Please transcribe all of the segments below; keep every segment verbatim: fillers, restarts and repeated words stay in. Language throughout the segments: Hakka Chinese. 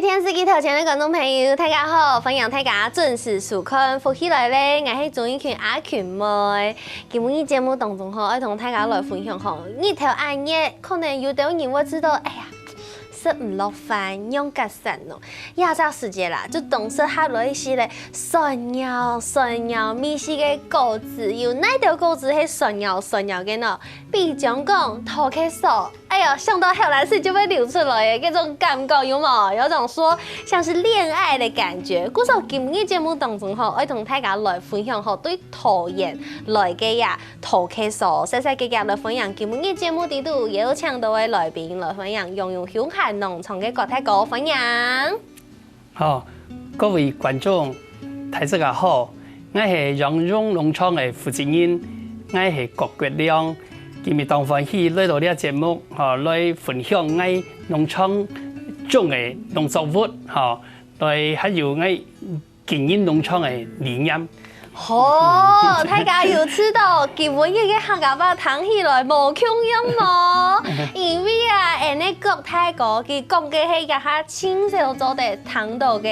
電視機頭前个觀眾朋友，大家好！歡迎大家準時收看《福氣來了》，𠊎係鍾意群阿群妹。今晡日節目當中吼，愛同大家來分享吼，日頭恁熱，可能有兜人會知道，哎呀，食毋落飯，仰結煞喏。這隻時節啦，就當適合來一息咧，酸尿酸尿味緒个果子，有哪兜果子係酸尿酸尿个呢？比將講，桃嗑酥， 哎喲，想到口涎水就會流出來耶，這種感覺有無？有種說像是戀愛的感覺。故所今日節目當中吼，愛同大家來分享吼，對桃園來个呀，桃嗑酥，細細个个來分享。今日節目裡肚邀請到个來賓來分享，擁有休閒農場个郭大哥，歡迎。 好，各位觀眾，大自家好，𠊎係陽榮農場个負責人，𠊎係郭國亮。今日當歡喜來到這節目，吼，來分享𠊎農場種个農作物，吼，來還有𠊎經營農場个理念。 吼，大家有知道，今晡日个客家話聽起來無共樣無？因為啊，𠊎等个郭大哥佢講个係這下盡少做得聽到个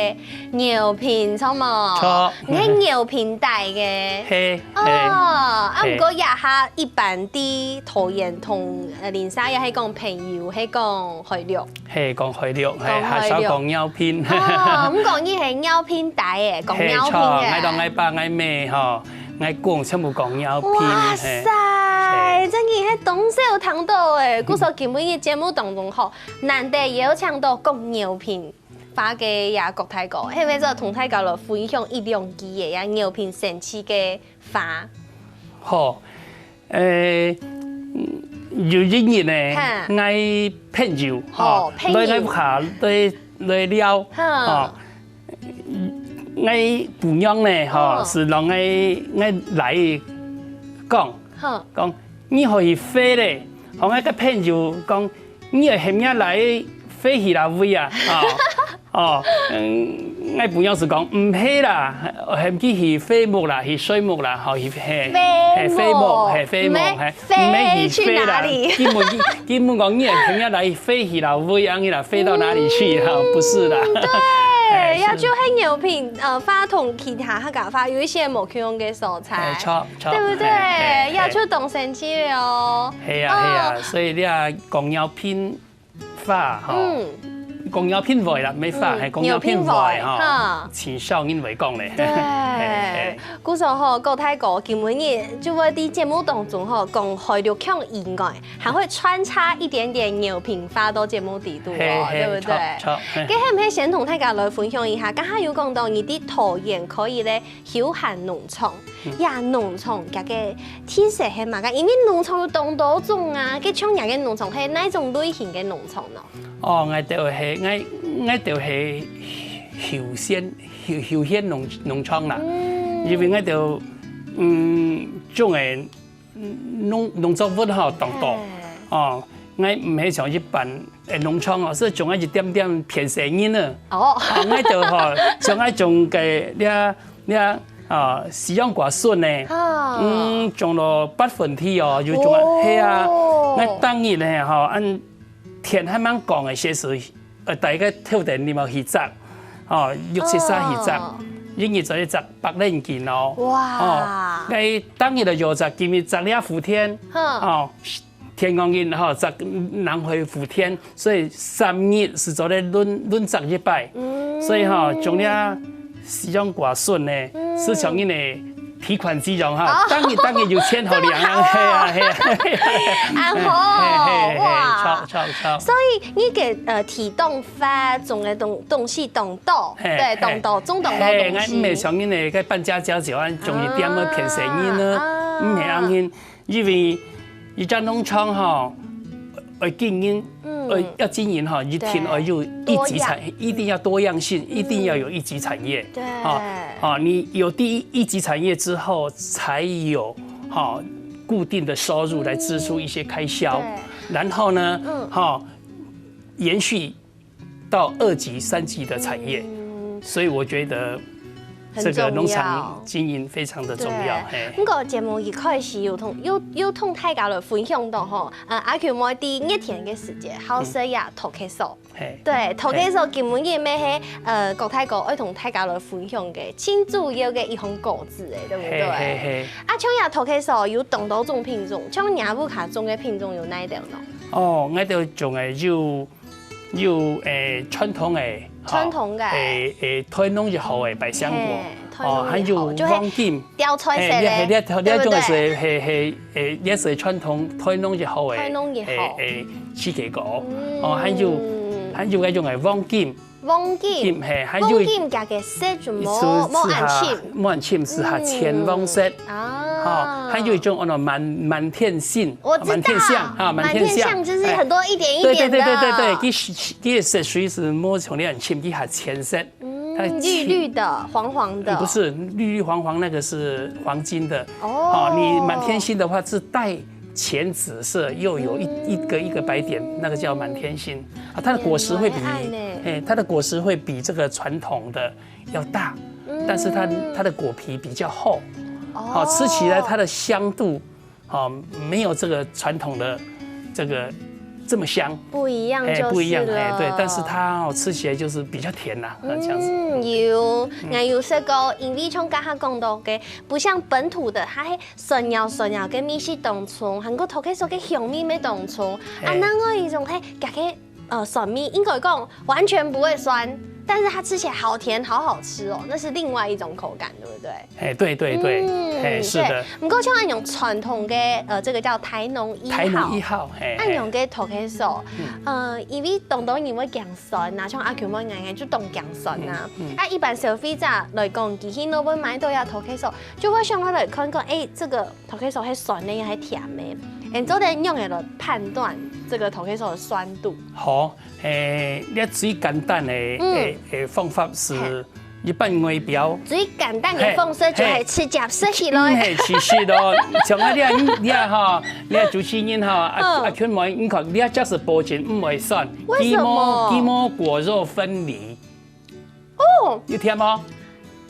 饒平，著無？著。你係饒平底个？係，哦，係，啊，毋過這下一般在桃園同，呃，鄰舍也係講朋友，係講海陸。 係，講海陸，係，講海陸。客家講饒平。哦，毋過你係饒平底个，講饒平个。係，著，𠊎同𠊎爸、𠊎姆吼，𠊎公全部講饒平，哇塞，係。真个係當少聽到个。故所今晡日節目當中吼，難得邀請到講饒平話个呀郭大哥，係毋係做同大家來分享一兩句个呀饒平生趣个話？好， 呃，有一日呢，哈。𠊎朋友，吼，吼，朋友。來𠊎屋下來，來尞，哈。吼，𠊎餔娘呢，吼，嗯。係同𠊎，𠊎倈講，哈。講，你好去飛咧，吼，𠊎个朋友講， 你愛喊𠊎倈飛去哪位啊？哦，哦，嗯，𠊎餔娘就講，毋係啦，喊佢去飛牧啦，去睡目啦，吼，去，係，係，飛牧，係，飛牧，毋係，係，毋係去飛啦。飛去哪裡？佢問，佢問講，你愛喊𠊎倈飛去哪位，恁樣啦，飛到哪裡去？哈，不是啦。對，係，也就係饒平，呃，話同其他客家話有一些無共樣个所在，係，著，著，對不對？係，係，係。也就當生趣哦。係啊，係啊，哦。所以你啊，講饒平 話，吼，嗯。講饒平話啦，毋係話，嗯，係講饒平話，饒平話，吼，哈。盡少人會講咧。對。係，係。故所吼，郭大哥今晡日就會在節目當中吼，講海陸腔以外，還會穿插一點點饒平話到節目裡肚哦，係，係，對不對？著，著，係。該係毋係先同大家來分享一下，剛剛有講到你在桃園可以咧 休閒農場，嗯。呀，農場佢个特色係麼个？因為農場有當多種啊，該像你个農場係哪種類型个農場呢？哦，𠊎兜係，𠊎，𠊎兜係休閒，休，休閒農，農場啦。嗯。因為𠊎兜，嗯，種个 農，農作物吼，當多。係。哦，𠊎毋係像一般个農場哦，係種𠊎一點點偏西人啊。哦。啊，𠊎就吼，像𠊎種个這，這，啊，西洋瓜筍呢，哦。嗯，種到八分地哦，有種啊，哦。係啊，𠊎當日呢，吼，恁天還吂光个時節， 呃，大家頭等你莫去摘，哦，六七儕去摘，哦。一日做一摘百零斤哦。哇。哦，該當日就有摘，今日摘這福田，哼。哦，天光日吼，摘南回福田，所以三日係做得輪，輪摘一擺。嗯。所以吼，種這西洋瓜筍呢，嗯。係像人个提款機樣哈，哦。當日，當日有錢好領啊，好哦。係啊，係啊，係啊。啊好，係，係，係，哇。著，著，著。所以你个，呃，地當闊，種个東，東西當多，係，對，當多，係。種當多東西。係，𠊎毋係像人个該扮家家酒啊，種一點仔偏西人啊，啊。毋係恁樣，因為一隻農場吼，愛經營，嗯。愛，要經營吼，一定愛有一級產，對。多樣。一定要多樣性，一定要有一級產業。對。吼， 哦，你有第一，一級產業之後，才有，哈，固定的收入來支出一些開銷，對。然後呢，嗯。哈，延續到二級、三級的產業。嗯。所以我覺得这个农场经营非常的重要。对，嘿。毋过节目一开始有同，有，有同大家来分享到吼，呃，阿球妹在热天个时节，好食呀，土鸡手。嘿。对，土鸡手根本也毋係，呃，郭大哥愛同大家來分享个，真主要个一項果子欸，对不对？嘿，嘿，嘿。啊，像呀，土鸡手有當多種品种，像你屋下种个品种有哪一种呢？哦，𠊎兜种个有 有，欸，传统个，吼，传统个。欸，欸，台农一號个百香果，嘿，台农一號，哦，還有就係黃金，吊菜色个，嘿，你，你，你，對不對？你種个係，嘿，嘿，欸，也係傳統台農一號个，台農一號。欸，欸，四季果，嗯。哦，還有，還有該種个黃金，黃金，金，嘿，還有黃金佢个色就無，是，無恁深。是哈，無恁深，是哈，嗯。淺黃色。啊。吼，還有一種安到滿，滿天星，我知道，滿天星，哈，滿天星。滿天星就是很多一點一點的。哎，對，對，對，對，對，對，其實，其實水是無像你很深，其實很淺色。嗯，它其綠綠的，黃黃的。不是，綠綠黃黃那個是黃金的。哦。哦，你滿天星的話是帶淺紫色，又有一，嗯。一個一個白點，那個叫滿天星。啊，它的果實會比，原來愛呢。哎，它的果實會比這個傳統的要大，嗯。但是它，它的果皮比較厚。哦。好，吃起來它的香度 哦，沒有這個傳統的這個這麼香。不一樣就是了。哎，不一樣，哎，對，但是它哦，吃起來就是比較甜啦，呃，這樣子。嗯，有，嗯。𠊎有食過，因為像剛剛講到个，不像本土的，它係酸溜酸溜个味緒當重，還過土雞手个香味乜當重。啊，嘿。另外一種係，加个 呃，酸味，應該講完全不會酸，但是它吃起來好甜，好好吃哦，那是另外一種口感，對不對？哎，對，對，對，嗯，哎，是的。對。不過像那種傳統的，呃，這個叫台農一號，台農一號，嘿，那種个土雞手，嗯。呃，因為當多人會驚酸啊，像阿球妹𠊎，𠊎就當驚酸啊。嗯，嗯。啊，一般消費者來講，佢去外面買到這土雞手，就會想要來看看，哎，這個 土雞手係酸个還係甜个？你做得用个來判斷這個土雞手的酸度？好，誒，這最簡單个，嗯。誒，誒，方法係，嘿。一般外表。最簡單个方式就係直接食起來。嘿，嘿。嗯，嘿，其實咯，像啊，你啊，你啊吼，你啊主持人吼，啊，嗯。啊，全部你看，你啊，這係保證毋會酸，為什麼？佢無，佢無果肉分離。 哦，有甜無？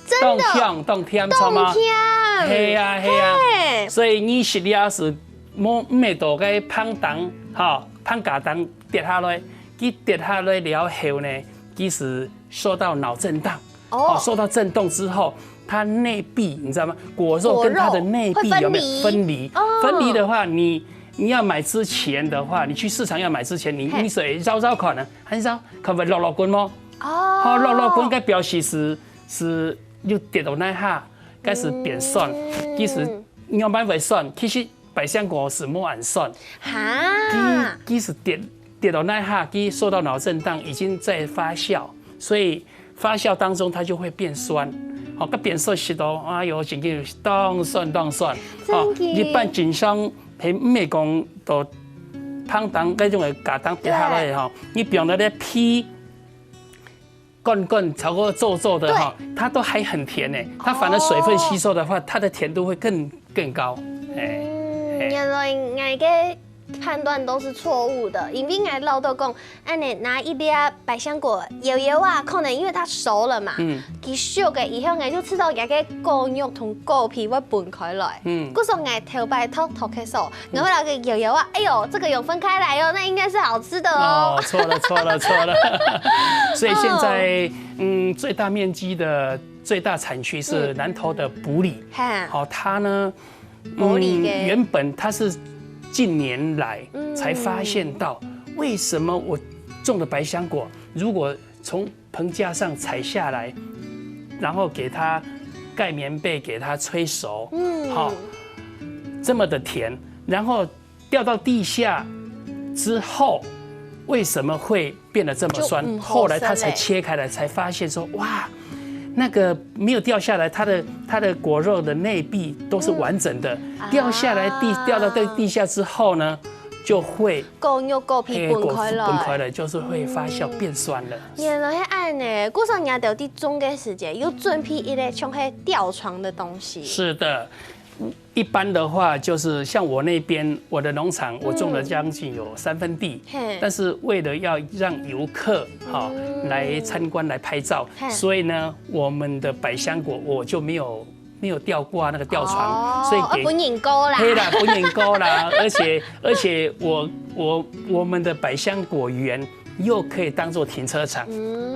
真的。當香，當甜，當甜。著無？係啊，係啊。嘿。所以你食了係無，毋會到該芳頂，吼，芳架頂跌下來，佢跌下來了後呢，佢係受到腦震盪。哦。哦，受到震動之後，它內壁，你知道嗎？果肉跟它的內壁有沒有分離？果肉會分離。哦。分離的話，你，你要買之前的話，你去市場要買之前，你，嘿。你手繞繞看啊，很繞，看會落落滾無？ 哦。吼，落落滾个表示係，係又跌到哪下，開始變酸。嗯。其實仰般會酸，其實百香果係無恁酸。哈。佢，佢係跌，跌到哪下，佢受到腦震盪，已經在發酵，所以發酵當中它就會變酸。好，該變酸食到，哎喲，真正當酸當酸。真的。好，一般正常，係毋會講到芳頂該種个架頂跌下來个吼，對。你放到該皮 罐罐，差不多皺皺的哈，對。它都還很甜呢，它反而水分吸收的話，哦。它的甜度會更，更高。哎，嗯，哎。原來𠊎个判斷都是錯誤的，因為𠊎老豆講，恁樣拿一粒百香果搖搖啊，可能因為它熟了嘛，嗯。佢熟个以後，𠊎就知道佢个果肉同果皮會分開來。嗯。故所𠊎頭擺擇土雞手， 然後那個搖搖啊，哎喲，這個有分開來哦，那應該是好吃的哦。哦，錯了，錯了，錯了。所以現在，嗯。嗯，最大面積的最大產區是南投的埔里。嗯。哈。好，它呢，埔里个。嗯，原本它是近年來才發現到，嗯。為什麼我種的百香果，如果從 棚架上採下來，然後給它蓋棉被，給它催熟，嗯。好，這麼的甜，然後掉到地下之後，為什麼會變得這麼酸？就毋好食咧。後來他才切開來，才發現說，哇，那個沒有掉下來，它的，它的果肉的內壁都是完整的，嗯。掉下來地，啊。掉到地，地下之後呢，就會 果肉果皮分開來。嘿，果分開來，就是會發酵變酸了。嗯，原來係恁呢，故所你兜在種个時節，有準備一個像係吊床的東西。是的，一般的话，就是像我那边，我的农场，我种了将近有三分地，嘿但是为了要让游客哈、来参观来拍照，嘿所以呢，我们的百香果我就没有没有吊挂那个吊床，哦所以给分人高啦，黑啦，不能够啦，而且而且我我我们的百香果园又可以当做停车场，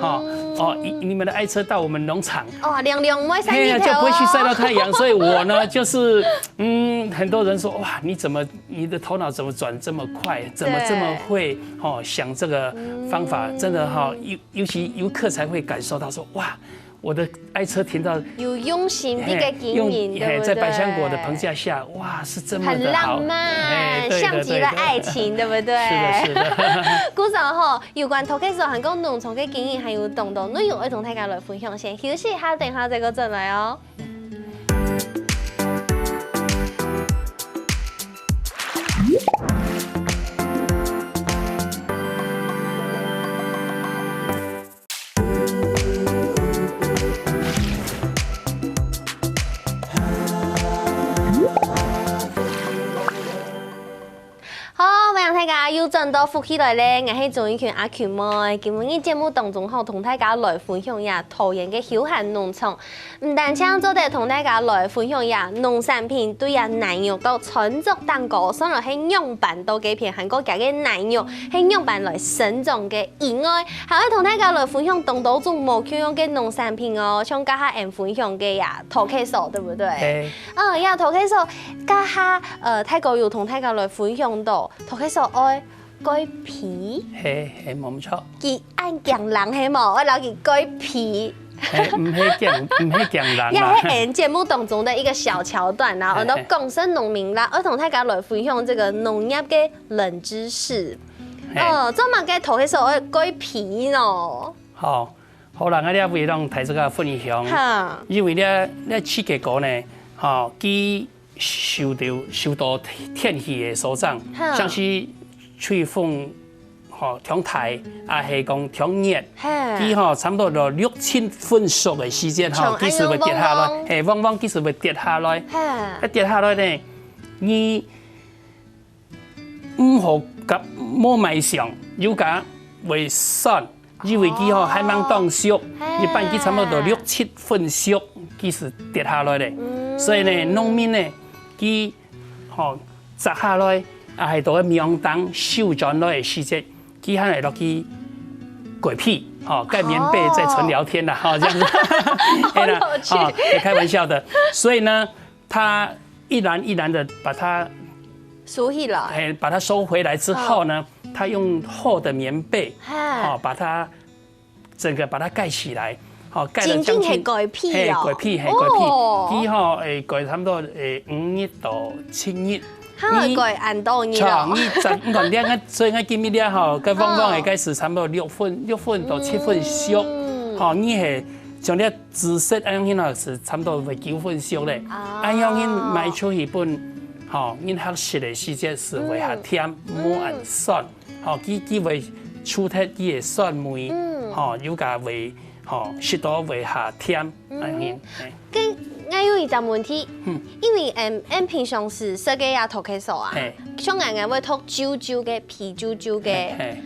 哈、哦，你你们的爱车到我们农场，哦，涼涼，毋會晒嘿呀，日頭就不会去晒哦。到太阳。所以我呢，就是嗯，很多人说哇，你怎么你的头脑怎么转这么快，怎么这么会哦想这个方法，真的哈、尤尤其游客才会感受到说哇，我的爱车停到有用心的一个经营，嘿对不对？在百香果的棚架下，哇，是这么很的好，浪漫，哎对的像极了对的爱情，对不对？是的，是的。故所吼，有关頭家所還有農場个經營，還有當多內容愛同大家來分享，先休息一下，等下再過轉來哦。好，歡迎大家又轉到福氣來咧，𠊎係鍾玉群阿群妹。今晡日節目當中吼，同大家來分享一下桃園个休閒農場。毋單淨做得同大家來分享一下農產品對啊奶油到餐桌蛋糕，算來係仰般到該片，還過佢个奶油係仰般來生長个以外，還愛同大家來分享當多種無共樣个農產品哦，像剛才俺分享个呀，頭家所，對不對？哎，啊，呀，頭家所，剛才呃，大哥有同大家來分享到，頭家所愛改皮，嘿嘿，没错，佢恁驚人係無？愛摎佢改皮。嘿，毋係驚，毋係驚人也啦係。俺節目當中的一個小橋段啦，嘿我都講聲農民啦，愛同大家來分享這個農業个冷知識。嘿哦，做麼个頭家所愛改皮呢？好，好啦，𠊎這位攏大自家分享。哈，因為這這七个果呢，吼，佢受到受到天氣个所長，哈像是吹風，吼，當大，啊係講當熱，嘿，佢吼差不多到六七分熟个時間吼，像佢就會跌下來，恁樣旺旺嘿，旺旺佢就會跌下來，嘿，啊跌下來呢，你毋好甲無賣相，有甲會酸，因為佢吼還吂當熟，嘿一般佢差不多六七分熟，佢就跌下來咧。所以呢，農民呢，佢吼摘下來，啊，係到个苗當收轉來个時節，佢還會落去改皮，吼，蓋棉被在純聊天啦，吼，這樣子，嘿啦，好有趣吼，也開玩笑的。所以呢，他一籃一籃的把它收起來，哎，把它收回来之后呢，他用厚的棉被，哈哦，把它整个把它盖起来，好，盖了将近真正係改皮哦嘿，改皮，嘿，哦改皮，佢吼，哎，改差不多，哎，五日到七日。哈，改恁多日長咯，日十，你看，你看，所以我今日咧吼，个旺旺个開始差不多六分，六分到七分熟，吼，你係像你紫色恁樣呢，是差不多會九分熟咧。啊恁樣你賣出去分，吼，你學食个時節是會較甜，無恁酸，吼，佢佢會除忒佢个酸味，吼，有个會，吼，食到會較甜，恁樣。嘿跟𠊎有一隻問題嗯，因為嗯，俺平常時食个呀頭家所啊嘿，像俺俺會擇皺皺个、皮皺皺个，嘿嘿。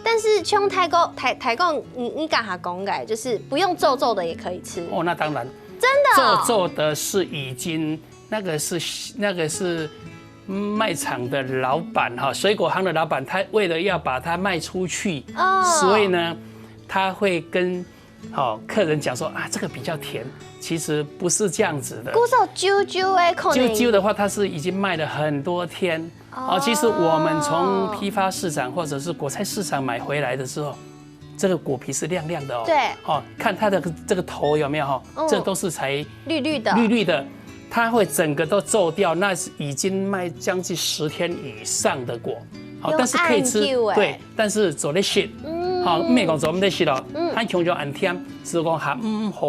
但是像大哥大大哥你你剛才講个，就是不用皺皺的也可以吃，哦，那當然，真的哦皺皺的是已經那個是那個是賣場的老闆哈，水果行的老闆，他為了要把它賣出去，哦所以呢，他會跟好客人講說啊，這個比較甜，其實不是這樣子的。故所皺皺的可能啾啾的話，它是已經賣了很多天。哦，其實我們從批發市場或者是果菜市場買回來的時候，這個果皮是亮亮的哦。對哦，看它的這個頭有沒有哈？嗯這都是才綠綠的，綠綠的，它會整個都皺掉，那是已經賣將近十天以上的果。好，有但是可以吃恁久欸，對，但是做得食，嗯好，毋係講做毋得食咯，嗯它強強很甜，只是講還毋好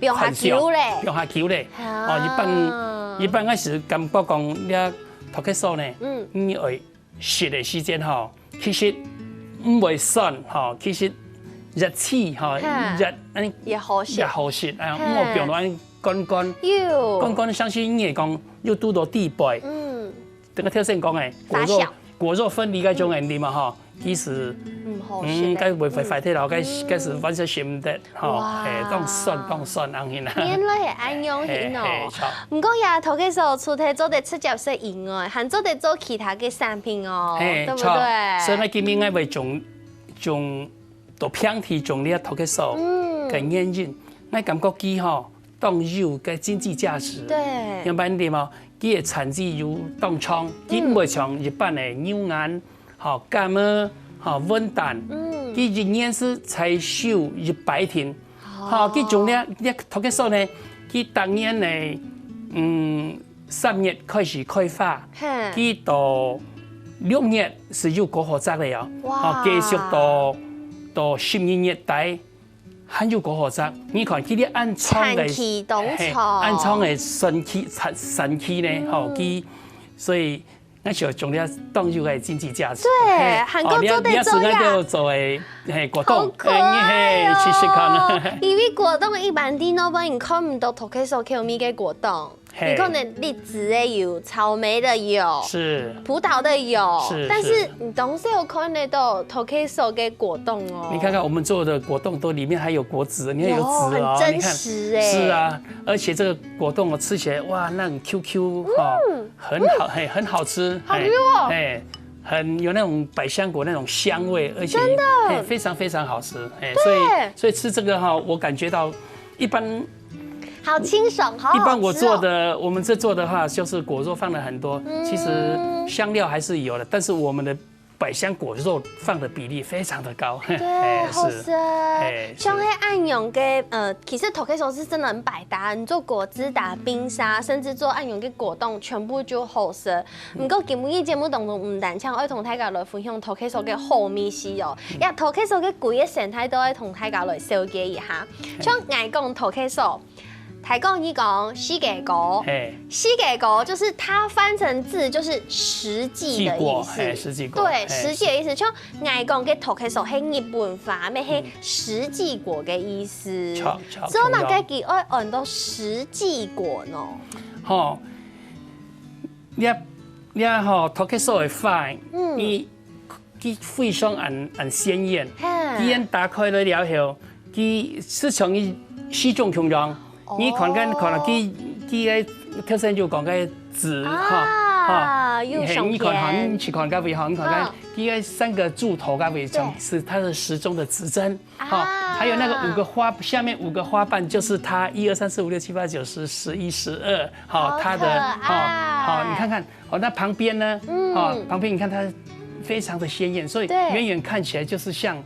放下久咧放下久咧。啊哦，一般一般个是感覺講，你頭家所呢，嗯你愛食的時間吼，其實毋會酸吼，其實熱氣吼，哈熱，嗯，也好食也好食啊，哈毋好放落去乾乾，有。乾乾相信你也講又堵到地背。嗯。這個頭先講誒，果肉，發酵。果肉分離該種人的嘛哈，其實，嗯，好食嗯，的。該會壞壞忒了，該，嗯。該係完全食毋得哈，哇。誒，當酸，當酸，恁樣啦。原來係恁樣形哦。嘿，嘿，著。毋過呀，頭家嫂除忒做得直接食以外，還做得做其他个產品哦，嘿，對不對？著。所以𠊎今日𠊎會種，種 到平地種這頭家嫂嗯。个原因，𠊎感覺佢吼，當有个經濟價值。對。樣般點哦，佢个產值有當長，佢毋會像一般个牛眼、吼柑仔、吼文旦，嗯。佢一年係採收一百斤。哦。吼，佢種這，這頭家嫂呢，佢逐年呢，嗯，三月開始開花，嘿。佢到六月係有果好摘个哦。哇。吼，繼續到，到十二月底， 還有果好摘。你看，佢這恁長个，產期當長。嘿，恁長个產期，產，產期呢，嗯。吼，佢，所以，𠊎想種這當有个經濟價值。對，嘿，還夠做得做呀。哦，你，你也係𠊎兜做个，嘿，果凍。好可愛哦。哎，你，嘿，試試看。因為果凍一般地方你看毋到頭家嫂口味个果凍。 嘿。你可能荔枝的有，草莓的有，是。葡萄的有，是，但是你當少看得到頭家嫂个果凍哦。你看看我們做的果凍都裡面還有果籽，你看有籽哦，有，很真實欸。你看，是啊，而且這個果凍哦，吃起來，哇，那種Q Q哈，嗯。很好，嗯。嘿，很好吃，好Q哦。嘿，嘿，很有那種百香果那種香味，而且，真的。嘿，非常非常好吃，嘿，對。所以，所以吃這個哈，我感覺到一般 好清爽，好好吃哦。一般我做的，我們這做的話，就是果肉放了很多，嗯。其實香料還是有的，但是我們的百香果肉放的比例非常的高。對，哎，是。好食。哎，是。像該恁樣个，呃，其實頭家嫂係真的很百搭，你做果汁打冰沙，甚至做恁樣个果凍，全部就好食。 毋過今晡日節目當中，毋單淨愛同大家來分享頭家嫂个好味緒哦，也頭家嫂个歸個生態都愛同大家來紹介一下。像𠊎講頭家嫂，大家講你講四季果，嘿。四季果就是它翻成字就是四季的意思。四季果，嘿，四季果，對，嘿。四季的意思，像𠊎講个頭家嫂係日本話，乜係四季果个意思。嗯。著，著，所以嘛，同樣。該佢愛安到四季果呢？吼， 這，這吼，頭家嫂个花，嗯。佢，佢非常恁，恁鮮豔。嘿。佢恁打開來了後，佢就像佢四種共樣。哦。你看看，看到佢，佢个頭先就講个籽，啊，哈，哈。又上天。嘿，你看哈，你去看該位哈，你看看，嗯。佢个三個柱頭該位，像，對。是它的時鐘的指針。 哈，啊。還有那個五個花，下面五個花瓣就是它，一二三四五六七八九十十一十二，哈，好可愛。它的，哈，好，你看看，哦，那旁邊呢？嗯。哈，旁邊你看它非常的鮮豔，所以對。遠遠看起來就是像，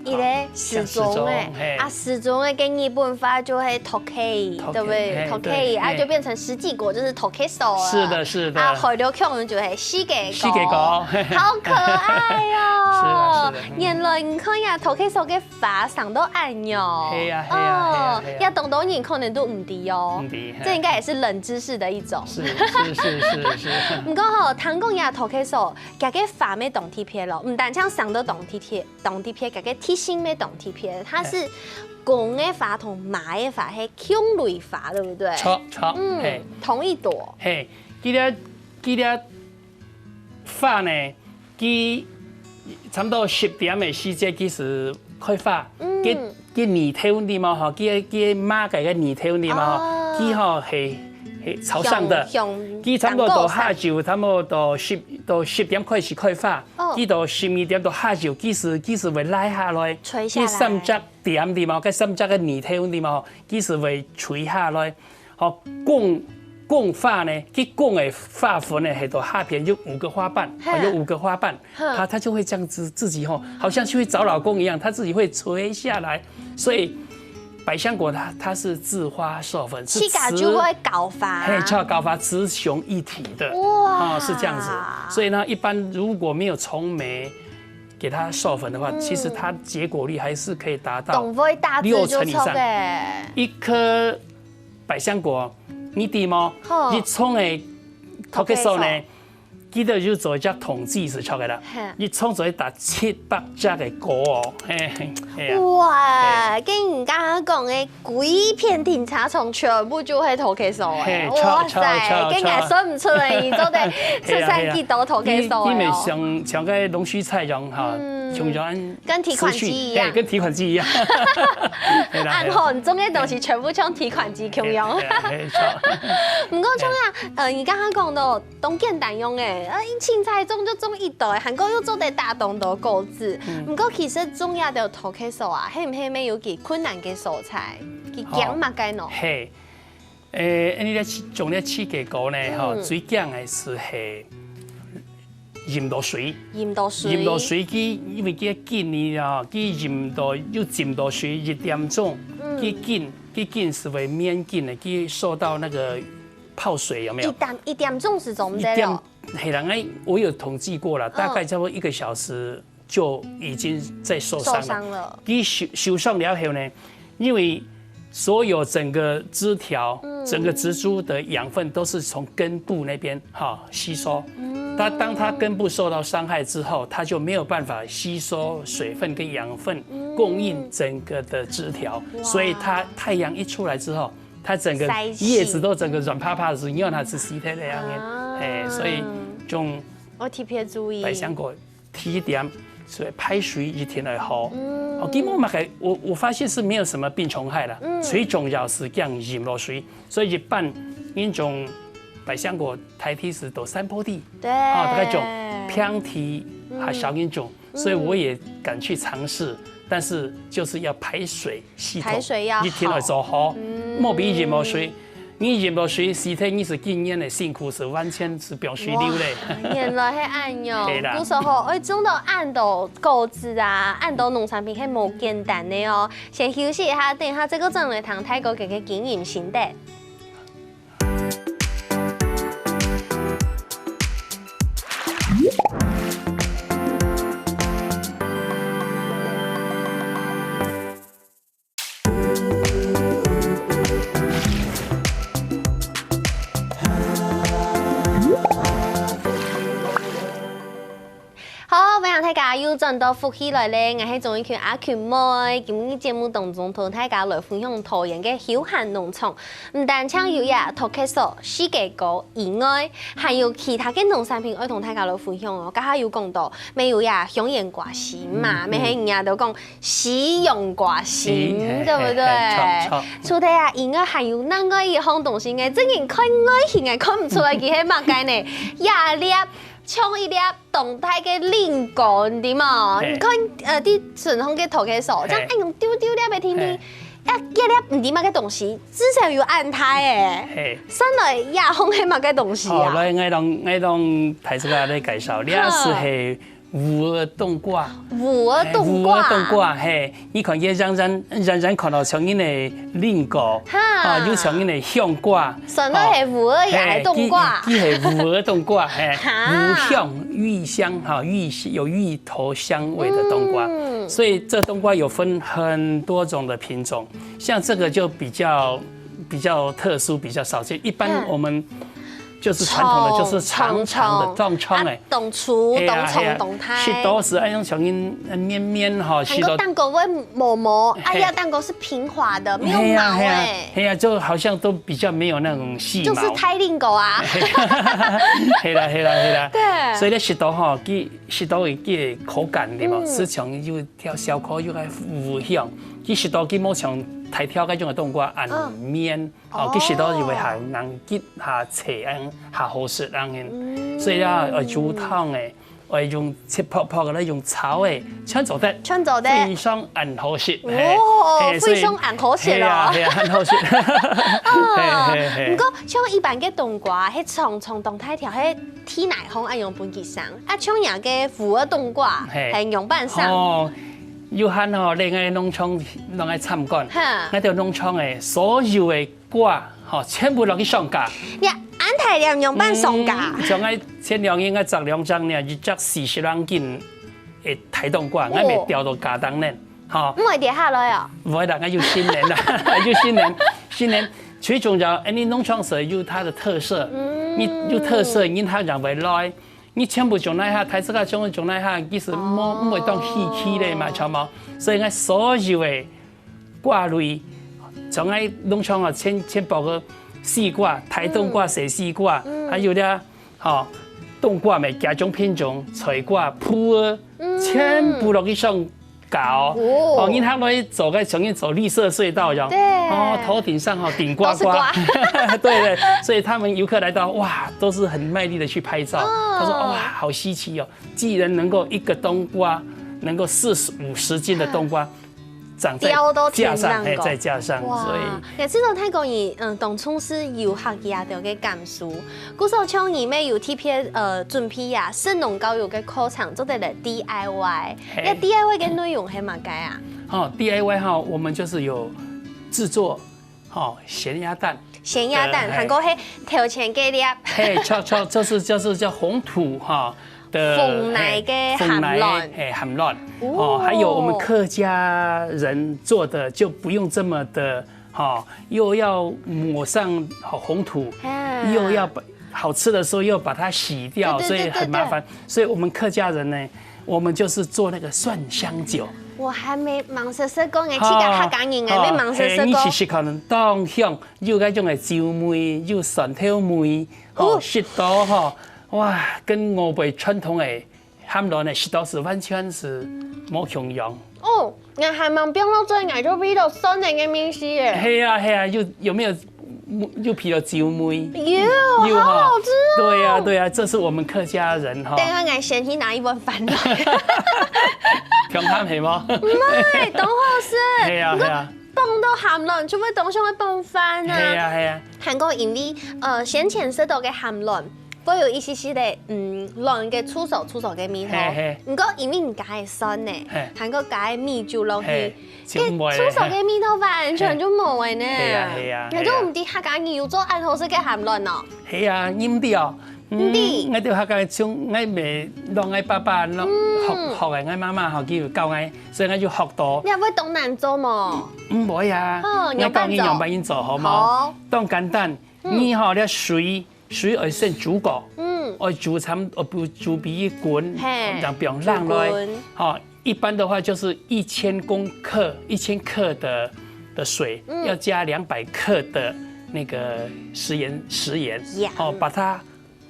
一個時鐘欸，像時鐘，嘿。啊，時鐘欸，跟日本話就係時計，時計，對不對？嘿，時計，對，啊，嘿。就變成四季果，就是時計果，就是時計。是的，是的。啊，海陸腔就係四季果。四季果。好可愛哦。是的，是的，嗯。原來你看呀，時計个 花生到恁樣。係啊，係啊，係啊，哦，係啊。也當多人可能都毋知哦。毋知，嘿。這應該也是冷知識的一種。是，是，是，是，是。毋過吼，聽講這時計，佢个花乜當特別咯，毋單淨生到當特別，當特別，佢个特性乜當特別，它是公个花同媽个花係共類花，對不對？著，著，嗯，嘿。同一朵。嘿，佢个，佢个 花呢，佢差不多十點个時節，佢係開花。嗯。佢，佢年頭你嘛吼，佢，佢媽个个年頭你嘛吼，哦。佢吼係，係朝上的。向，向佢差不多到下晝，差不多到十，到十點開始開花。哦。佢到十二點到下晝，佢係，佢係會落下來。垂下來。佢三隻點你嘛，該三隻个年頭你嘛吼，佢係會垂下來。 吼，公，公花呢，佢公个花粉呢，係到下片有五個花瓣，嘿。吼，有五個花瓣，哼。它，它就會這樣子自己吼，好像去找老公一樣，它自己會垂下來。所以百香果它，它是自花授粉，是自家就會交花。嘿，交，交花，雌雄一體的。哇。啊，是這樣子。所以呢，一般如果沒有蟲媒給它授粉的話，嗯。其實它結果率還是可以達到當會大隻就著欸。六成以上。一顆 百香果，你知無？吼。一叢个時計呢，記得就做一隻統計係著个啦，嘿。你創作一打七百隻个歌哦，嘿，嘿，係啊。哇，嘿。跟你剛剛講个歸片停車場全部就係投客所欸，嘿，著，哇塞，著，著，跟你還算毋出來，你做得出產幾多投客所欸哦。係啊，係啊。你，你每想，想个東西菜樣哈，嗯。像樣跟提款機一樣。持續，嘿，跟提款機一樣。係啦，係啦。恁厚重个東西全部像提款機共樣。嘿，嘿，嘿，著。毋過像啊，呃，你剛剛講到 當簡單樣欸，啊，凊彩種就種一堆，還過又做得打當多果子。嗯。毋過其實種這兜投客所啊，係毋係乜有幾困難个所在？佢驚麼个呢？嘿，欸，恁呢咧，種這四季果呢，吼，嗯。最驚个係，係淹到水。淹到水。淹到水，佢因為佢个根呢，吼，佢淹到，又浸到水一點鐘，嗯。佢根，佢根係會綿緊个，佢受到那個泡水有沒有？一點，一點鐘係做毋得咯。一點 係啦，哎，我有統計過了，嗯。大概差不多一個小時就已經在受傷了。受傷了。佢受，受傷了後呢，因為所有整個枝條、嗯。整個植株的養分都是從根部那邊，哈，吸收。嗯。它，當它根部受到傷害之後，它就沒有辦法吸收水分跟養分，嗯。供應整個的枝條，哇。所以它太陽一出來之後， 它整個曬死。葉子都整個軟趴趴个時候，你看它係死忒个樣个。啊。嘿，所以種愛特別注意。百香果第一點，所以排水一定愛好。嗯。哦，基本上我，我發現是沒有什麼病蟲害啦，嗯。最重要係驚淹落水，所以一般人種百香果大體係在山坡地，對。啊，大概種平地較少人種。 所以我也敢去嘗試，嗯。但是就是要排水系統，排水要好。一定要做好，嗯。莫比淹落水，你淹落水，死忒你係今年个辛苦係完全係放水流咧。哇，原來係恁樣。係啦。故所吼，愛種到恁多果子啊，恁多農產品係無簡單个哦。先休息一下，等一下再過轉來談大哥个經營心得。 好，歡迎大家又轉到福氣來了，𠊎係鍾意群阿群妹。今日節目當中同大家來分享桃園个休閒農場，毋單淨有這托客所、四季果以外，還有其他个農產品愛同大家來分享哦。頭下有講到，乜有這香櫞瓜心嘛，嗯，嗯。乜係人家都講西洋瓜心，西，嘿，對不對？嘿，嘿，著，著。除了這以外，還有另外一項東西呢，真正看外形啊，看毋出來佢係麼个呢。這粒 像一粒當大个蘋果，你知無？嘿。你看，呃，在身上个頭个時候，嘿。這樣恁樣丟丟粒个天天，嘿。啊，這粒毋知麼个東西，至少有恁大欸。嘿。算來這項係麼个東西啊？哦，來，𠊎同，𠊎同大自家來介紹，這係，嘿。係烏耳冬瓜。烏耳冬瓜。嘿，烏耳冬瓜，嘿。 你看佢樣樣，樣樣看到像人个蘋果，哈。啊，又像人个香瓜，算到係烏耳也係冬瓜。哦，嘿，佢，佢係烏耳冬瓜，嘿，哈。五香，芋香，哈，芋，有芋頭香味的冬瓜。嗯。所以這冬瓜有分很多種的品種，像這個就比較，比較特殊，比較少見。一般，嗯。我們 就是傳統的，哦，就是長長的，長長。長長欸。啊，當粗，嘿啊，當長，嘿啊。當大。食到係恁樣像人，呃，綿綿吼，還過食到。蛋糕會毛毛，哎呀，嘿。蛋糕是平滑的，沒有毛欸。嘿啊，嘿啊，嘿啊，就好像都比較沒有那種細毛。就是大蘋果啊。嘿啦，嘿啦，嘿啦。對。所以咧，食到吼，佢，食到佢个口感，對無？嗯。係像有條小可有个烏香，佢食到佢無像大條該種个冬瓜恁綿。嗯。 哦，其實都係會較硬結、較脆恁、較好食恁樣。嗯。所以啊，愛煮湯个，愛用切薄薄个，用炒个，全做得。全做得。非常恁好食，嘿，哦，嘿，所以，非常恁好食哦。係啊，係啊，恁好食。哦，嘿，嘿，嘿。毋過像一般个冬瓜，係長長當大條，係地泥項恁樣分佢生。啊，像這个烏耳冬瓜，嘿。係仰般生？哦，有閒吼，來𠊎農場，來𠊎參觀。哈。𠊎兜農場个所有个 瓜，吼，全部落去上架。你恁大粒仰般上架？嗯，像𠊎前兩日𠊎摘兩隻呢，一隻四十零斤个大冬瓜，哦。𠊎乜吊到架頂呢，吼。毋會跌下來哦？毋會啦，𠊎有新人啦，有新人，新人。最重要，恁樣農場係有佢个特色，嗯。你有特色，人客人會來。你全部種哪下，大自家種種哪下，其實毋毋會當稀奇咧嘛，著無？所以𠊎所有个瓜類，像𠊎農場啊，全全包括西瓜、大冬瓜、細西瓜，還有咧，吼，冬瓜咩，幾種品種，菜瓜、普洱，全部落去上搞。哦，你看落去走个，像你走綠色隧道一樣，對，哦，頭頂上哈頂呱呱，都是瓜。对对，所以他们游客来到，哇，都是很卖力的去拍照。他说，哇，好稀奇哦，既然能够一个冬瓜能够四十五十斤的冬瓜长在架上，哎，在架上，所以。哇，也是种太公人，嗯，当初是游客佢个感受。故所像你们有特别呃准备啊，神农教育个课程做得来D I Y，那D I Y个内容系么个啊？哦，D I Y哈，我们就是有制作，哦，咸鸭蛋，咸鸭蛋，呃，还有个头前个粒，嘿，叫叫就是就是叫红土哈的红泥个咸卵，嘿，咸卵，哦，还有我们客家人做的就不用这么的。 哈，又要抹上红土，又要把好吃的时候又把它洗掉，所以很麻烦。所以我们客家人呢，我们就是做那个蒜香酒。我还没忙说说讲哎，去个客家人哎，没忙说说讲。你试试看，当香，有那种个酒味，有蒜头味，哦，食到哈，哇，跟我们传统的 咸卵个食到是完全是无共样。哦，𠊎还蛮冰落嘴，𠊎就鼻到酸个个味緒耶。嘿呀嘿呀，有有没有有鼻到酒味？有，有哈，好好吃哦。对呀对呀，这是我们客家人哈。等下，𠊎先去拿一碗饭来。平常系吗？唔系，当好食。嘿呀嘿呀。 放到咸卵，就会当像会放饭啊。系啊系啊。还过因为呃先前食到个咸卵，会有一些些的嗯卵个出手出手个味道。嘿嘿。不过因为你加个蒜呢，嘿。还过加个米酒落去，嘿，个出手个味道完全就冇了呢。嘿啊嘿啊，那就我们的客家人有做恁好食个咸卵哦。 係啊，飲啲哦。嗯，你，𠊎就學个像，𠊎咪摎𠊎爸爸摎學學个，𠊎媽媽吼佢有教𠊎，所以𠊎就學到。你會當難做無？毋會啊，哦，𠊎教你仰般樣做好無？好。當簡單，你吼，你水水愛先煮過，嗯，愛煮差毋多煮煮比滾，嘿，讓放冷來，煮滾。吼， 一般的話就是一千公克，一千克的的水，要加两百克的那个食盐，食盐，哦，把它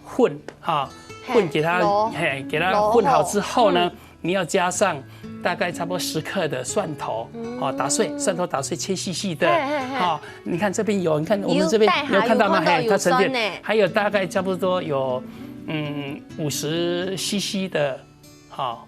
混哈，混给它，嘿，给它混好之后呢，你要加上大概差不多十克的蒜头，哦，打碎，蒜头打碎切细细的，哈，你看这边有，你看我们这边有看到吗？嘿，它沉淀，还有大概差不多有嗯五十 C C 的，哈。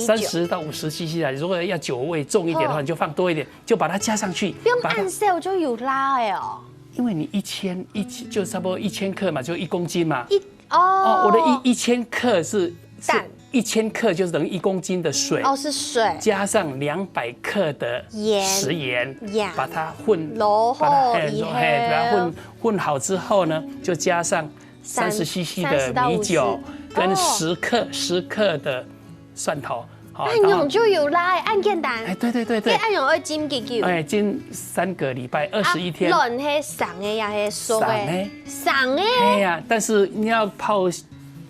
三十到五十 C C 啊，如果要酒味重一点的话，你就放多一点，就把它加上去。不用按手就有辣了哦。因为你一千一千就差不多一千克嘛，就一公斤嘛。一哦，我的一一千克是是一千克就是等于一公斤的水，哦，是水，加上两百克的盐，食盐，把它混，把它混，把它混混好之后呢，就加上 三十 C C 的米酒，跟十克十克的蒜头，好，哎，用就有啦，恁簡单。哎，对对对对，恁用要浸几久？哎，浸三个礼拜，二十一天。卵系生个呀，系熟个？生个。生个。哎呀，但是你要泡，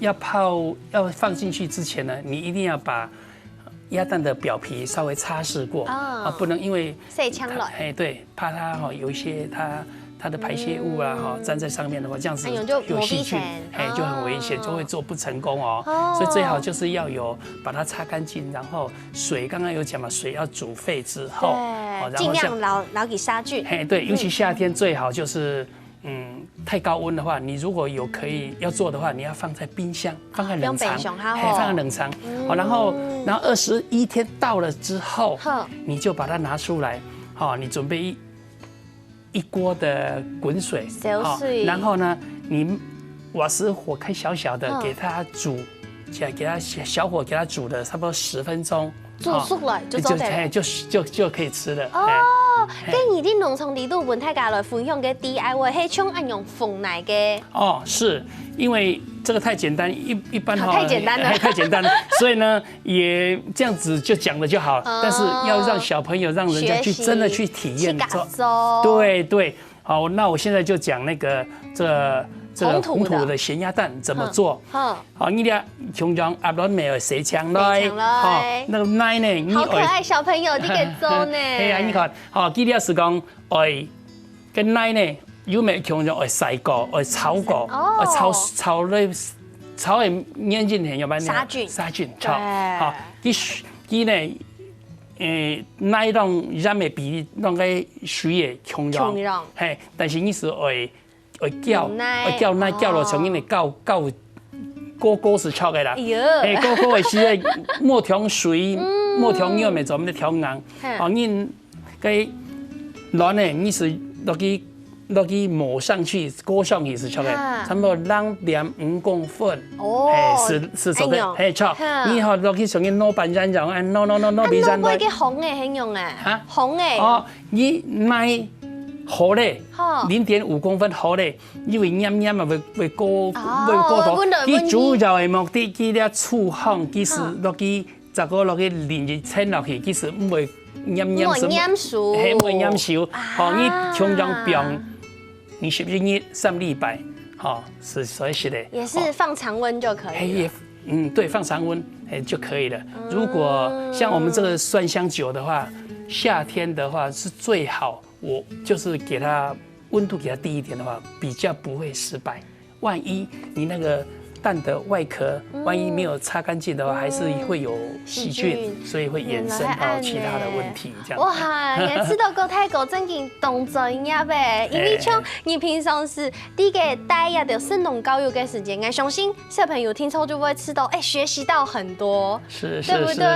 要泡，要放进去之前呢，你一定要把 鸭蛋的表皮稍微擦拭过啊，不能因为晒伤了。哎，对，怕它哈有一些它它的排泄物啊哈沾在上面的话，这样子有细菌，哎，就很危险，就会做不成功哦。所以最好就是要有把它擦干净，然后水刚刚有讲嘛，水要煮沸之后，对，尽量捞捞给杀菌。哎，对，尤其夏天最好就是 嗯，太高温的话，你如果有可以要做的话，你要放在冰箱，放在冷藏，放冰箱哈，嘿，放在冷藏。好，然后然后二十一天到了之后，你就把它拿出来，好，你准备一一锅的滚水，好，然后呢，你瓦斯火开小小的，给它煮，给给它小火给它煮的差不多十分钟， 煮熟了就做得了。哎，就就就可以吃了。哦，跟你的农场里肚分大家来分享个D I Y，嘿，像恁样封来个。哦，是因为这个太简单，一一般哈，太简单了，太简单了，所以呢，也这样子就讲了就好。但是要让小朋友、让人家去真的去体验，去感受。对对，好，那我现在就讲那个这這個紅土的鹹鴨蛋怎麼做？好，你這香腸鴨卵乜愛洗淨來，洗淨來。好，那個泥呢，你愛，好可愛小朋友，你可以做呢。哎呀，你看，好，佢這係講，愛，跟泥呢，有無香腸愛曬過，愛炒過，哦。愛炒，炒了，炒个原因係要麼呢？殺菌。殺菌，炒。對。好，佢，佢呢，誒，泥當鹽个比例，當个水个香腸。香腸。嘿，但是你係愛 愛攪，嗯，泥。愛攪泥攪落，像恁樣攪，攪，過，過時炒个啦。哎喲。嘿，過，過个時節，莫忒水，嗯。莫忒軟，乜做毋得忒硬。嘿。哦，恁个卵呢，你係落去，落去抹上去，過上去係炒个，啊。差不多零點五公分。哦，嘿，係，係做得，恁樣。嘿，炒。哈。你好落去像恁樣攪拌一樣，哎，攪攪攪攪，啊，攪拌一下。會紅个，恁樣誒。啊？紅个。哦， 你泥好咧，好。零點五公分好咧，因為黏黏啊，會，會過，哦，會過頭。會溫來溫去。佢主要个目的，佢這廚房，佢係落去，嗯。再過落去淋一層落去，佢係毋會黏黏，毋會黏手。嘿，毋會黏手。啊。好，你通常放二十一日、三禮拜，好，係，所以係个。也是放常溫就可以了。好。嘿，也，嗯，對，放常溫，哎，就可以了。嗯。如果像我們這個蒜香酒的話，夏天的話是最好 我就是給它溫度給它低一點的話，比較不會失敗。萬一你那個蛋的外殼，嗯。萬一沒有擦乾淨的話，還是會有細菌，細菌。所以會衍生到其他的問題，嗯，這樣。哇，也知道郭大哥正經當專業誒，因為像你平常時在該帶這兜食農教育个時間，𠊎相信小朋友聽說就會知道，哎，學習到很多。 是，是，對不對？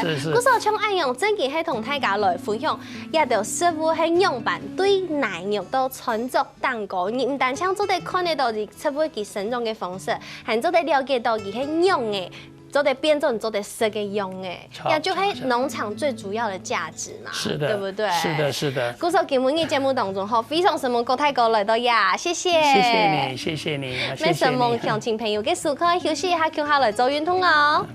是，是，是，是。故所像恁樣，正經係同大家來分享，這兜食物係仰般對泥肉到餐桌頂高，你毋單淨做得看得到佢食物佢生長个方式，還做得了解到佢係仰仔，做得變做你做得食个樣仔，著，也就係農場最主要的價值嘛，是的，對不對？是的，是的。故所今晡日節目當中吼，非常承蒙郭大哥來到呀，謝謝。謝謝你，謝謝你，謝謝你。乜承蒙鄉親朋友个收看，休息一下，共下來做運動哦。